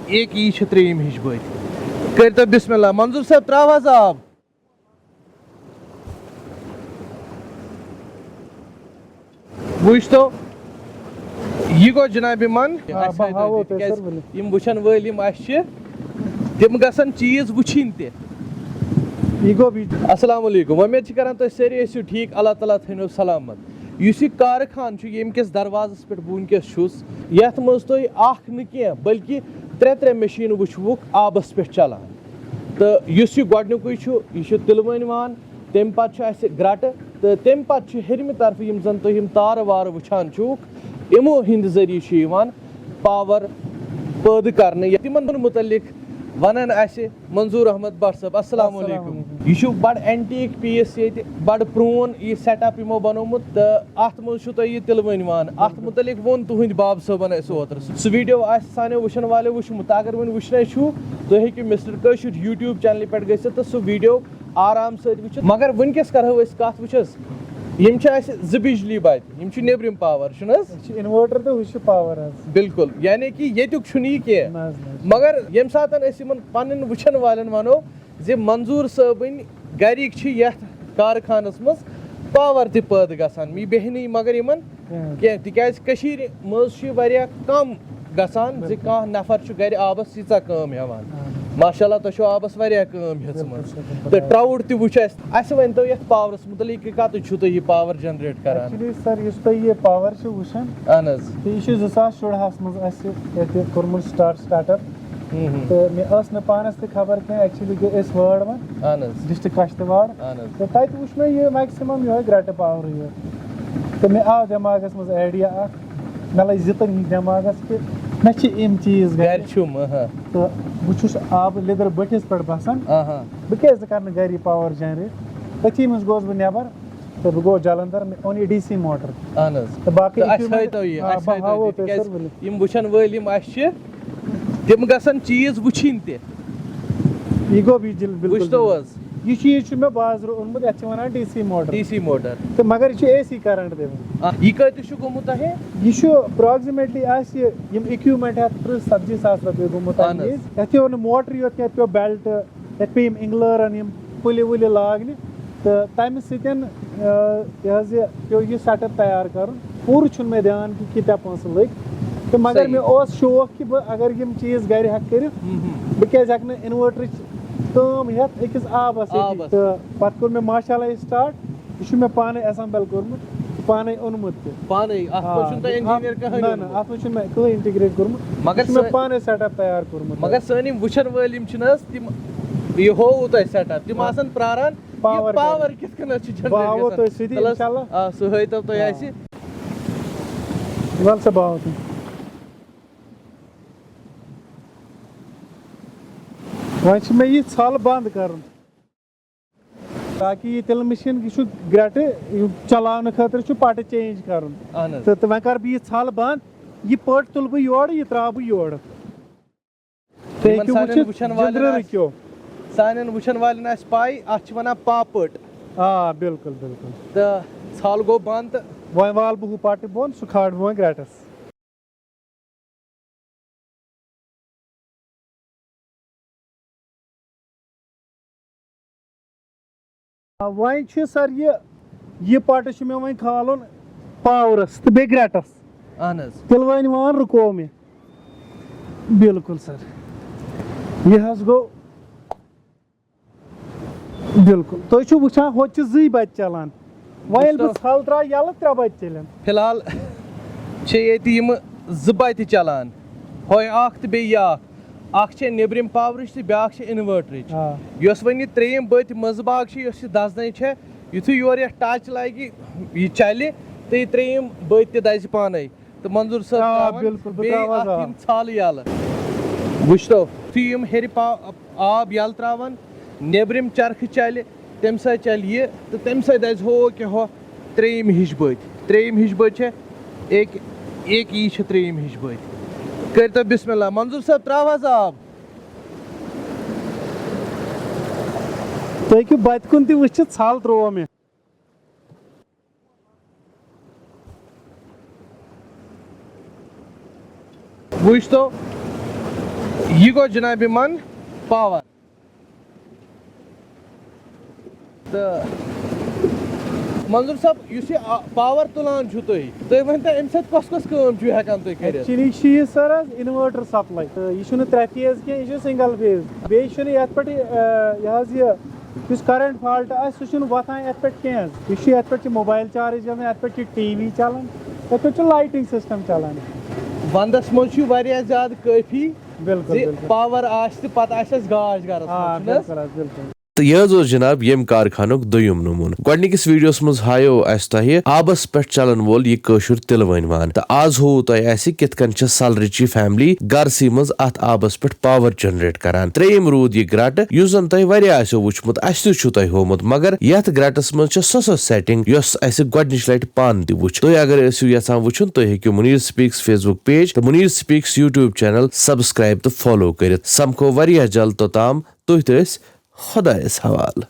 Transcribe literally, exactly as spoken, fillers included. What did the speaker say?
ایک ای چھِ ترٛیٚیِم ہِش بٔتۍ۔ کٔرۍتو بسم اللہ۔ منظور صٲب، ترٛاو حظ آب۔ وٕچھتو، یہِ گوٚو جنابِ من۔ آ، اَسہِ بہٕ ہٲیتو ہاوو تُہۍ، تۄہہِ، تِکیٛازِ سر، ؤلِو۔ یِم وٕچھن وٲلۍ یِم اَسہِ چھِ، تِم گژھن چیٖز وٕچھِنۍ تہِ۔ یہِ گوٚو بی-، السلام علیکم، وۄمید چھِ کران تُہۍ سٲری ٲسِو ٹھیٖک، اللہ تعالیٰ تھٲینو سلامت۔ یُس یہِ کارخانہٕ چھُ، ییٚمہِ کِس دروازس پٮ۪ٹھ بہٕ وٕنکیٚس چھُس، یتھ منٛز تُہۍ اکھ نہٕ کینٛہہ بلکہِ ترٛےٚ ترٛےٚ مشیٖنہٕ وٕچھوُکھ آبس پٮ۪ٹھ چلان۔ تہٕ یُس یہِ گۄڈٕنیُکُے چھُ، یہِ چھُ تِلوٲنۍ وان، تَمہِ پتہٕ چھُ اَسہِ گرٛٹہٕ، تہٕ تَمہِ پتہٕ چھُ ہیٚرمہِ طرفہٕ یِم زَن تُہۍ یِم تارٕ وارٕ وٕچھان چھُکھ، یِمو ہِنٛدِ ذٔریعہٕ چھُ یِوان پاور پٲدٕ کرنہٕ۔ تِمن مُتعلِق وَنن اَسہِ منظور احمد بٹ صٲب۔ السلام السلام علیکم۔ علیکم۔ یہِ چھُ بڑٕ اینٹیک پیٖس ییٚتہِ، بڑٕ پرٛون یہِ سیٹ اپ یِمو بنوومُت، تہٕ اَتھ منٛز چھُ تۄہہِ یہِ تِلوٲنۍ وان۔ اَتھ مُتعلِق ووٚن تُہٕنٛدۍ باب صٲبن اَسہِ اوترٕ۔ سُہ ویٖڈیو آسہِ سانیو وٕچھن والیو وٕچھمُت۔ اگر وۄنۍ وٕچھنَے چھُو، تُہۍ ہیٚکِو مسٹر کٲشُر یوٗٹیوب چینلہِ پٮ۪ٹھ گٔژھِتھ تہٕ سُہ ویٖڈیو آرام سۭتۍ وٕچھِتھ۔ مگر وٕنکیٚس کرو أسۍ کتھ، وٕچھ حظ، یِم چھِ اَسہِ زٕ بجلی بتہِ، یِم چھِ نیٚبرِم پاور، چھُنہٕ حظ؟ یہِ چھِ inverter تہٕ ہُہ چھُ پاور حظ۔ بِلکُل، یعنی کہِ ییٚتیُک چھُنہٕ یہِ کینٛہہ۔ نہ حظ، نہ حظ۔ مگر ییٚمہِ ساتہٕ أسۍ یِمن پنٕنٮ۪ن وٕچھن والٮ۪ن ونو زِ منظور صٲبٕنۍ گرِکۍ چھِ یتھ کارخانس منٛز پاور تہِ پٲدٕ گژھان، یہِ بیہہِ نہٕ مگر یِمن کینٛہہ۔ کینٛہہ، تِکیازِ کٔشیٖرِ منٛز چھُ یہِ واریاہ کم گژھان زِ بِلکُل۔ کانٛہہ نفر چھُ گرِ آبس ییٖژاہ کٲم ہٮ۪وان۔ اہن حظ۔ ماشاء اللہ، تۄہہِ چھو آبس واریاہ کٲم ہیٚژمٕژ۔ بِلکُل، شُکُر تہٕ خۄدایَس۔ ٹراوُٹ تہِ وٕچھ اَسہِ۔ اَسہِ ؤنۍ تو یَتھ پاورَس مُتعلِق، یہِ کَتٕچ چھُو تُہۍ یہِ پاور جنریٹ کران؟ Actually sir، یُس تُہۍ یہِ پاور چھِو وٕچھان، اہن حظ۔ تہٕ یہِ چھُ زٕ ساس شُرہَس منٛز اَسہِ ییٚتہِ کوٚرمُت start، start up۔ ہُم، ہُم۔ تہٕ مےٚ ٲس نہٕ پانَس تہِ خبر کینٛہہ، actually گٔے أسۍ وٲر وۄنۍ، اہن حظ۔ ڈسٹرکٹ کشتواڑ۔ اہن حظ۔ تہٕ تَتہِ وٕچھ مےٚ یہِ maximum یِہوٚے گرٛٹہٕ پاورٕے یوت۔ تہٕ مےٚ آو دٮ۪ماغَس منٛز idea اَکھ، مےٚ لٔج زٕ تِنہٕ دٮ۪ماغَس کہِ مےٚ چھِ یِم چیٖز گَرِ۔ گَرِ چھُم، اہا۔ تہٕ بہٕ چھُس آبہٕ لیٚدٕر بٔٹھِس پٮ۪ٹھ بَسان۔ اہا۔ بہٕ کیٛازِ کَرٕ نہٕ گَرِ یہِ پاور جنریٹ؟ أتھی منٛز گوس بہٕ نٮ۪بر تہٕ بہٕ گوس جلندر، مےٚ اوٚن یہِ ڈی سی موٹر۔ اہن حظ۔ تہٕ باقٕے تہٕ اَسہِ equipment، ہٲیتو یہِ، آ، اَسہِ بہٕ ہٲیتو ہاوو یہِ، تۄہہِ تِکیٛازِ سر ؤلِتھ۔ یِم وٕچھن وٲلۍ یِم اَسہِ چھِ، تِم گژھن چیٖز وٕچھِنۍ تہِ۔ یہِ گوٚو بی-، جِل-، بِلکُل، وٕچھتو بِلکُل۔ حظ؟ یہِ چیٖز چھُ مےٚ بازرٕ اوٚنمُت، یَتھ چھِ وَنان D C motor. D C motor. تہٕ مگر یہِ چھُ اے سی کرنٹ دِوان۔ آ، یہِ کۭتِس چھُ گوٚمُت تۄہہِ؟ یہِ چھُ approximately آسہِ یِم equipment ہٮ۪تھ تٕرٛہ ژَتجی ساس رۄپیہِ گوٚمُت اَہن اَمہِ حظ۔ وِزِ۔ یَتھ پیوٚو نہٕ موٹرٕے یوت کینٛہہ، یَتھ پیوٚو بیلٹ، یَتھ پیٚیہِ یِم اِنگلٲرَن یِم پُلہِ وُلہِ لاگنہِ۔ تہٕ تَمہِ سۭتۍ، آ، یہِ حظ یہِ پیوٚو یہِ سیٹ اپ تیار کَرُن۔ پوٗرٕ چھُنہٕ مےٚ دیان کہِ کۭتیٛاہ پونٛسہٕ لٔگۍ۔ تہٕ مگر صحیح۔ مےٚ اوس شوق کہِ بہٕ اگر یِم چیٖز گَرِ ہٮ۪کہٕ کٔرِتھ، ہُم، ہُم۔ بہٕ کیٛازِ ہٮ۪کہٕ نہٕ اِنوٲٹرٕچ کٲم ہٮ۪تھ أکِس آبَس سۭتی؟ آبَس۔ تہٕ پَتہٕ کوٚر مےٚ ماشاء اللہ یہِ start۔ یہِ چھُ مےٚ پانَے assemble کوٚرمُت، پانَے اوٚنمُت تہِ۔ پانَے؟ اَتھ منٛز آ، چھُنہٕ تۄہہِ آ، engineer کٕہٕنۍ نہ، نہ، اوٚنمُت؟ اَتھ منٛز چھُنہٕ مےٚ کٕہٕنۍ integrate کوٚرمُت۔ مگر یہِ چھُ مےٚ سٲ-، پانَے سیٹ اپ تیار کوٚرمُت۔ مگر سٲنۍ یِم وٕچھَن وٲلۍ یِم چھِنہٕ حظ، تِم، یہِ ہووُ تۄہہِ سیٹ اپ، تِم آ۔ آسَن پرٛاران، پاور یہِ پاور کَرِ۔ کِتھ کٔنۍ حظ چھُ generate بہٕ ہاوو گژھان؟ تۄہہِ سۭتۍ، تَلہٕ حظ، اِنشاء اللہ۔ آ، سُہ ہٲیتو تُہۍ آ۔ اَسہِ۔ وَلہٕ سا، بہٕ ہاوو تۄہہِ۔ وۄنۍ چھِ مےٚ یہِ ژھَل بنٛد کَرُن، تاکہِ یہِ تِلہٕ مِشیٖن، یہِ چھُ گرٛٮ۪ٹہٕ، یہِ چلاونہٕ خٲطرٕ چھُ پَٹہٕ change کَرُن۔ اَہَن حظ۔ تہٕ، تہٕ وۄنۍ کَرٕ بہٕ یہِ ژھَل بنٛد، یہِ پٔٹ تُلہٕ بہٕ یورٕ، یہِ ترٛاوٕ بہٕ یورٕ۔ تُہۍ یِمَن ہیٚکِو سانٮ۪ن وٕچھِتھ وٕچھَن والٮ۪ن جٔنٛدرٕ آسہِ، کیو۔ سانٮ۪ن وٕچھَن والٮ۪ن آسہِ پَے، اَتھ چھِ وَنان پاپٔٹ۔ آ، بِلکُل، بِلکُل۔ تہٕ ژھَل گوٚو بنٛد تہٕ وۄنۍ والہٕ بہٕ ہُہ پَٹہٕ بۄن، سُہ کھالہٕ بہٕ وۄنۍ گرٛٮ۪ٹَس۔ آ، وۄنۍ چھُ سر یہِ، یہِ پَٹہٕ چھُ مےٚ وۄنۍ کھالُن پاورَس تہٕ بیٚیہِ گرٛٮ۪ٹَس۔ اَہَن حظ۔ تِلہٕ وٲنۍ وان رُکو مےٚ۔ بِلکُل سر۔ یہِ حظ گوٚو۔ بِلکُل۔ تُہۍ چھِو وٕچھان، ہوٚتہِ چھِ زٕے بَتہِ چَلان۔ وۄنۍ ییٚلہِ بہٕ وٕچھتو۔ ژھَل ترٛاوٕ یَلہٕ، ترٛےٚ بَتہِ چَلَن۔ فی الحال چھِ ییٚتہِ یِمہٕ زٕ بَتہِ چَلان۔ ہۄے اَکھ تہٕ بیٚیہِ یہِ اَکھ۔ اَکھ چھےٚ نیٚبرِم پاورٕچ تہٕ بیٛاکھ چھےٚ اِنوٲٹرٕچ۔ آ۔ یۄس وۄنۍ یہِ ترٛیٚیِم بٔتۍ منٛزٕ باگ چھِ، یۄس یہِ دَزنَے چھےٚ، یُتھُے یورٕ یَتھ ٹَچ لَگہِ، یہِ چَلہِ، تہٕ یہِ ترٛیٚیِم بٔتۍ تہِ دَزِ پانَے۔ تہٕ منظور صٲب آ، ترٛاوان بِلکُل، بہٕ بیٚیہِ ترٛاوٕ حظ، اَتھ آ۔ یِم ژھَل یَلہٕ۔ وٕچھتو، یُتھُے یِم ہیٚرِ پا-، آب یَلہٕ ترٛاوان، نیٚبرِم چرخہٕ چَلہِ، تَمہِ سۭتۍ چَلہِ یہِ، تہٕ تَمہِ سۭتۍ دَزِ ہُہ کیٛاہ ہُہ ترٛیٚیِم ہِش بٔتۍ۔ ترٛیٚیِم ہِش بٔتۍ چھےٚ ایک، ایک ای چھِ ترٛیٚیِم ہِش بٔتۍ۔ کٔرۍتو بسم اللہ۔ منظور صٲب، ترٛاو حظ آب۔ تُہۍ ہیٚکِو بَتہِ کُن تہِ وٕچھِتھ، ژھَل ترٛوو مےٚ۔ وٕچھ تو، یہِ گوٚو جنابِ من پاور۔ تہٕ منظور صٲب، یُس یہِ آ-، پاور تُلان چھُو تُہۍ، تُہۍ ؤنۍ تو، اَمہِ سۭتۍ کۄس کۄس کٲم چھِو ہٮ۪کان تُہۍ کٔرِتھ؟ ایکچولی چھُ یہِ سر حظ انوٲٹر سپلاے، تہٕ یہِ چھُنہٕ ترٛےٚ فیز کینٛہہ، یہِ چھُ سنگل فیز۔ بیٚیہِ چھُنہٕ یَتھ پٮ۪ٹھ یہِ، آ، یہِ حظ یہِ یُس کرنٹ فالٹ آسہِ، سُہ چھُنہٕ وۄتھان یَتھ پٮ۪ٹھ کینٛہہ حظ۔ یہِ چھُ یَتھ پٮ۪ٹھ چھِ موبایل چارج گژھان، یَتھ پٮ۪ٹھ چھِ ٹی وی چلان، یَتھ پٮ۪ٹھ چھُ لایٹنگ سسٹم چلان۔ ونٛدس منٛز چھُ واریاہ زیادٕ کٲفی بِلکُل، زِ بِلکُل۔ پاور آسہِ تہٕ پتہٕ آسہِ اَسہِ گاش گرس آ، منٛز، چھُنہٕ حظ؟ بِلکُل حظ، بِلکُل۔ تہٕ یہِ حظ اوس جناب ییٚمہِ کارخانُک دوٚیُم نموٗنہٕ۔ گۄڈٕنِکِس ویڈیوَس منٛز ہایو اَسہِ تۄہہِ آبَس پٮ۪ٹھ چلن وول یہِ کٲشُر تِلہٕ وٲنۍ وان، تہٕ آز ہووُ تۄہہِ اَسہِ کِتھ کٔنۍ چھِ سَلرٕچ یہِ فیملی گرسٕے منٛز اَتھ آبَس پٮ۪ٹھ پاور جنریٹ کران۔ ترٛیٚیِم روٗد یہِ گرٛٹہٕ، یُس زَن تۄہہِ واریاہ آسیو وُچھمُت، اَسہِ تہِ چھُ تۄہہِ ہوومُت، مگر یَتھ گرٛٹَس منٛز چھِ سۄ سۄ سیٹنگ یۄس اَسہِ گۄڈٕنِچ لَٹہِ پانہٕ تہِ وُچھ۔ تُہۍ اگر ٲسِو یژھان وُچھُن، تُہۍ ہیٚکِو منیٖر سپیکس فیس بُک پیج تہٕ منیٖر سپیکس یوٗٹیوب چینل سبسکرائب تہٕ فالو کٔرِتھ۔ سمکھو واریاہ جلد، توٚتام تُہۍ تہٕ أسۍ خۄدایَس حوالہٕ۔